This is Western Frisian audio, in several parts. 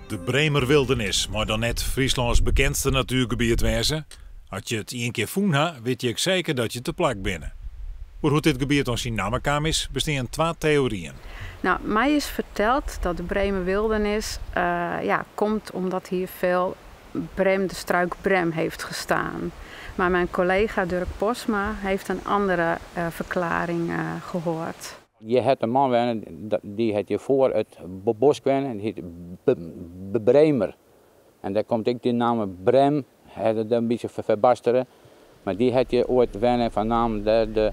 De Bremer Wildernis mei dan net Fryslâns bekendste natuergebiet wêze. As je it ien kear fûn ha, witte je ek seker dat je te plak binne. Oer hoe't dit gebiet oan syn namme kaam is, bestean twa teoryen. Nou, my is ferteld dat de Bremer Wildernis ja, komt omdat hier veel brem, de struik brem heeft gestaan. Maar mijn collega Durk Postma heeft een andere verklaring gehoord. Hjir hat in man wenne, dy hat hjir foar it bosk wenne, dy hiet Bremer. En dêr komt ek dy namme Brem, hat it in bytsje ferbastere. Mar dy hat hjir oait wenne en fan naam dêr de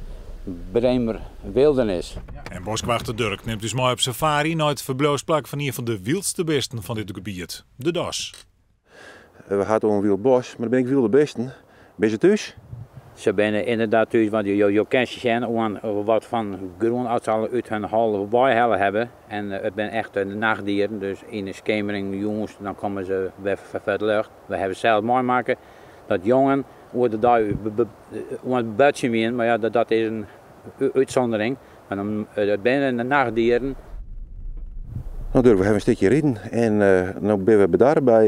Bremer Wildernis. En boskwachter Durk nimt ús mei op safary nei it ferbliuwsplak fan ien fan de wyldste bisten fan dit gebiet, de das. We ha it oer in wyld bosk, mar der binne ek wylde bisten. Binne se thús? Se binne ynderdaad thús, want jo kinne se sjen oan wat fan grûn as se al út hun hol weihelle hawwe. En it binne echte nachtdieren, dus yn de skemering jûns dan komme se wer foar it ljocht. We hawwe sels meimakke dat jongen oer de dei oan it boartsjen wienen, mar ja, dat is in útsûndering. Mar dan, it binne nachtdieren. No Durk, we hawwe in stikje riden en no binne we bedarre by,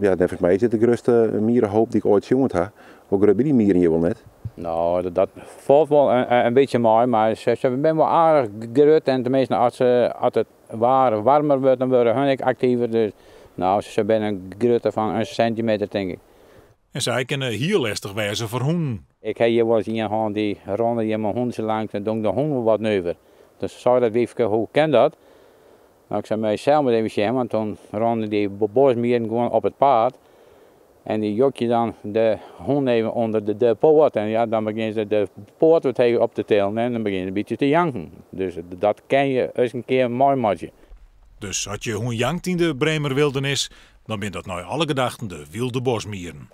ja, neffens my is dit de grutste mierehoop dy't ik oait sjoen ha. Hoe grut binne dy mieren hjir wol net? No, dat falt wol in bytsje mei, mar se binne wol aardich grut en teminsten as it waar waarmer wurdt, dan wurde hun ek aktiver. Dus no, se binne in grutte fan in sintimeter tink ik. En sy kinne hiel lestich wêze foar hûnen. Ik ha hjir wolris ien hân dy rûn hjir mei hûntsje langs en dong de hûn wol wat nuver. Dus sei dat wyfke, hoe kin dat? No, ik sei, moat je sels mar even sjen, want toen rûnen dy boskmieren gewoan op it paad en dy jokje dan de hûn even ûnder de poat en ja, dan begjinne se de poat wat heger op te tillen en dan begjinne se in bytsje te janken. Dus dat kin je ris in kear meimeitsje. Dus as je hûn jankt yn de Bremer Wildernis, dan binne dat nei alle gedachten de wylde boskmieren.